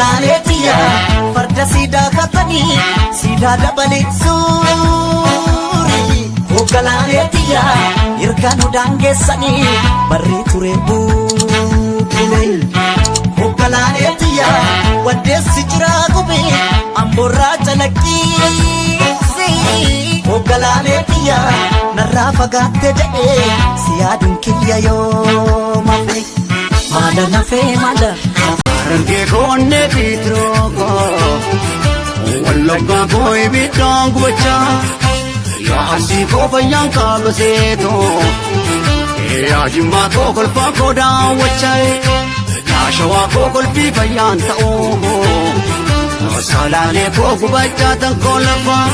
Hogganaalee tiyya farda siidaa katanii siidaa dabalee suuri. Hogganaalee tiyya erga nu daangeessanii barree ture bubbule. Hogganaalee tiyya waddeessi jiraa gube amboorraa calaqqiisi. Hogganaalee tiyya narraa fagaatte jedhee si yaaduun kiyya yoo mafe. Maala nafee maala. Harargee koonnee fiitiroo koo, Wallaggaa koo ibiddaan gubachaa, yaa Arsii koo fayyaan kaabaseetoo, yaa Jimmaa koo kolfaa koo daawwachaa, yaa Shawaa koo kolfii fayyaan ta'uu, Salaalee koo gubachaa tan koo lafaa,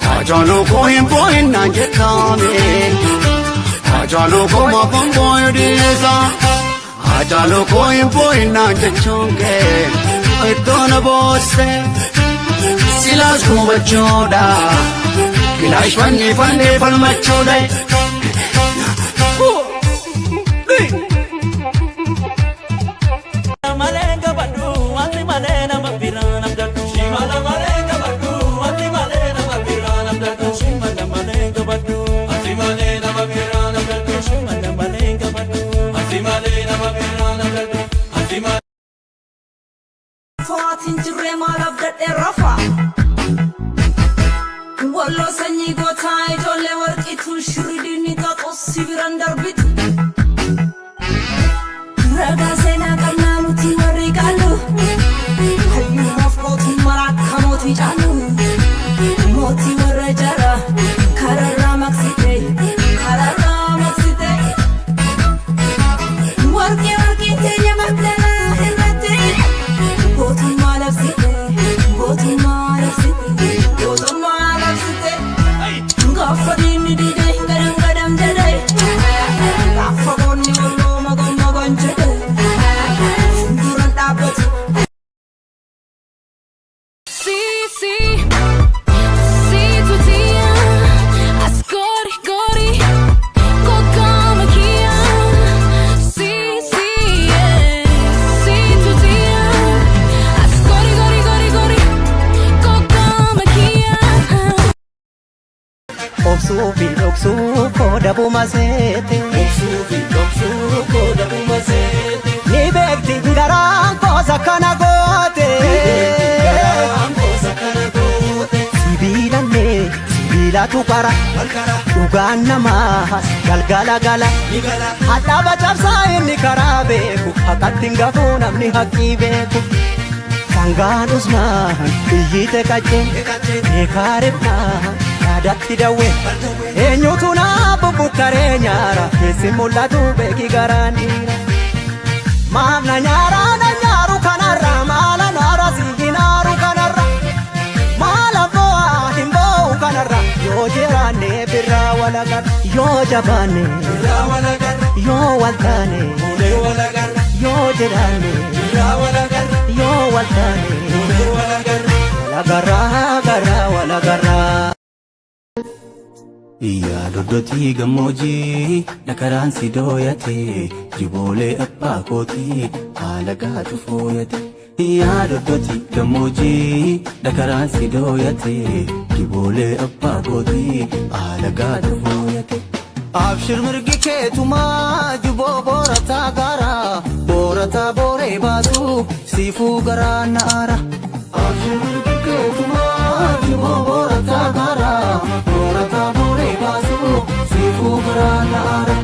Haacaaluu koo hin boo'in naan jettaame, Haacaaluu koo maafan boo'u dhiisaa. Haacaaluu koo hin boo'in naan jechuun kee iddoo na boosse, silaas gubachuudha kilaash fanni fannee falmachuudha. Malee gabadhu wanti malee nama biraan abdadhu. Shimala malee gabadhu wanti malee nama biraan abdadhu. Shimala malee gabadhu wanti malee nama biraan abdadhu. Shimala malee gabadhu wanti malee nama biraan abdadhu. Wanti malee. Fo'aatiin jirree maal abdadhee rafa. Walloo sanyii gootaa ijoollee warqiitu shirridiin xaxu sibiran darbitu. Ragaa seenaa qabnaa nuti warri qaallu. Hayyumaaf gootummaa akka mootii caalu. Mootii warra jara kararraa maqsite kararraa maqsite. Warqee warqee teenya maqdalaa irratti. Gootummaa labsite gootummaa labsite gootummaa labsite. Gaafa diinni didee gadam gadam jedhe. Gaafa goonni walloo magon magon jedhe. Fuulduran dhaabbatu. Si, si, si tutia, asgori, gori, kokamakia. Si, si, yeah, si tutia, asgori, gori, gori, gori, kokamakia. Obsuu fi dhoksuu koo dhabuma seete. Obsuu fi dhoksuu koo dhabuma seete. Ni beekti garaan koos akkana goote. Garaan koos akkana goote. Sibiilallee sibiilatu qara. Dhugaan namaa galgala gala. Ni gala. Hadhaaba cabsaa inni karaa beeku haqatti hin gafuu namni haqqii beeku. Sangaan usnaan iyyite qaccee beekaa ribnaan yaadatti dawwe. Eenyutu naa bubbuttaree nyaara keessi mul'atu beeki garaan dhiira. Maaf na nyaara na nyaaru kanarra maala naara si hinaaru kanarra. Maala bo'aa hin bo'u kanarra yoo jiraanne birraa walagarra yoo jabaanne Birraa walagarra. yoo waltaane Fuunee walagarra. yoo jiraanne Birraa walagarra. yoo waltaane Fuunee walagarra. walagarraa garraa walagarraa. Yaa doddotii gammoojjii dhakaraan si dooyate, jiboolee abbaa kootii haala gaatu fooyate. Yaa doddotii gammoojjii dhakaraan si dooyate, jiboolee abbaa kootii haala gaatu fooyate. Abshir mirgi keetumaa jiboo boorataa gaara boorataa booree baasu siifuu garaa naara. Abshir mirgi keetumaa jiboo boorataa gaara boorataa booree baasu siifuu garaa naara.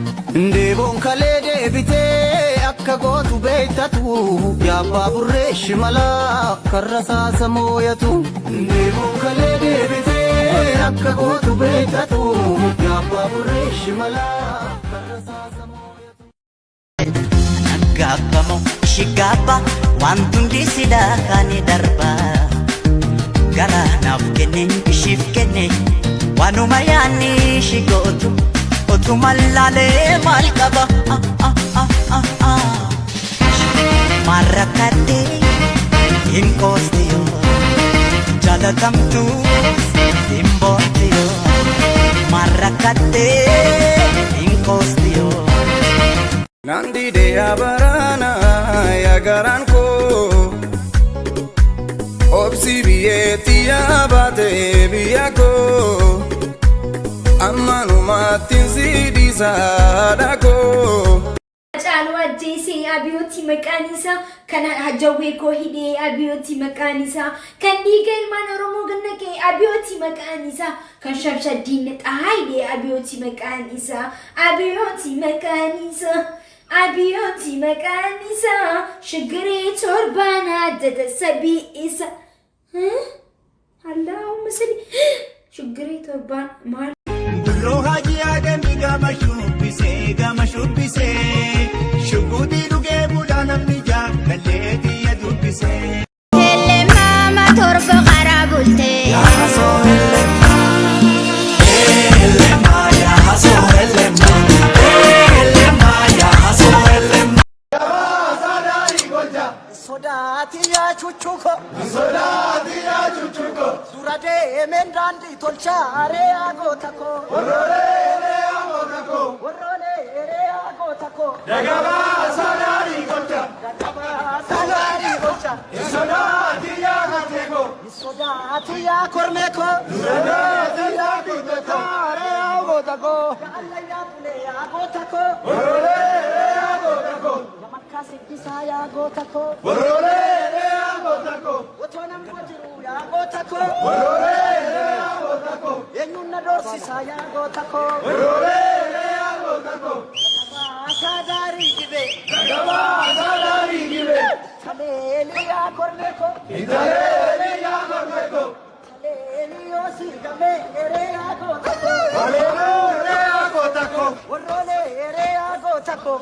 Deeboon kalee deebitee akka gootu beektatu yaabbaa burree shimalaa karra saasa mooyatu. Deeboon kalee deebitee akka gootu beektatu yaabbaa burree shimalaa karra saasa mooyatu. Gaabbamu ishii gaabba wanti hundi silaa kan darba. Gara naaf kenne ishiif kenne waanuma yaanni ishii gootu otuma laalee maal qaba. Maal rakkadhee hin qoosti yoo jaalatamtu hin boonti yoo maal rakkadhee hin qoosti yoo. Naan didee yaa baraana yaa garaan koo. Obsi biyyeetti yaabate biyya koo, ammanumaattiin si dhiisaadha koo. Hacaaluu ajjeesee Abiyooti maqaan isaa, kan Jawwee koo hidhee Abiyooti maqaan isaa, kan dhiiga ilmaan Oromoo gannaqee Abiyooti maqaan isaa, kan Shamshaddiin Xahaa hidhee Abiyooti maqaan isaa, Abiyooti maqaan isaa. Abiyooti maqaan isaa, shigiree torbaan addata sabii isa. Allahumma salli, shigiree torbaan maal? Birroo Hajii Adamii gama shubbisee, gama shubbisee, shuguutii dhugee bulaa namni jaallallee xiyya dubbisee. Mama torba karaa bultee. Sodaatiyaa chuchuko. Sodaatiyaa chuchuko. Dura deemeen daandii tolchaa ree agoota koo. Warroolee ree agoota koo. Warroolee ree agoota koo. Dagabaa sadaarii golcha. Dagabaa sadaarii golcha. Sodaatiyaa harmee koo. Sodaatiyaa kormee koo. Sodaatiyaa kormee koo. Ree agoota koo. Allayyaa tulee agoota koo. Warroolee ree agoota koo. Yamakkaa siddisaa yaa goota koo. Warroolee ree agoota koo. Otoo nan jiru yaa goota koo. Warroolee ree agoota koo. Eenyuun na doorsisaa yaa goota koo. Warroolee ree agoota koo. Dagabaa saadaarii gibee. Dagabaa saadaarii gibee. Taleelii yaa kormee koo. Taleelii yaa kormee koo. Taleelii yoo siigamee eree yaa goota koo. Warroolee ree yaa goota koo. Warroolee eree yaa goota koo.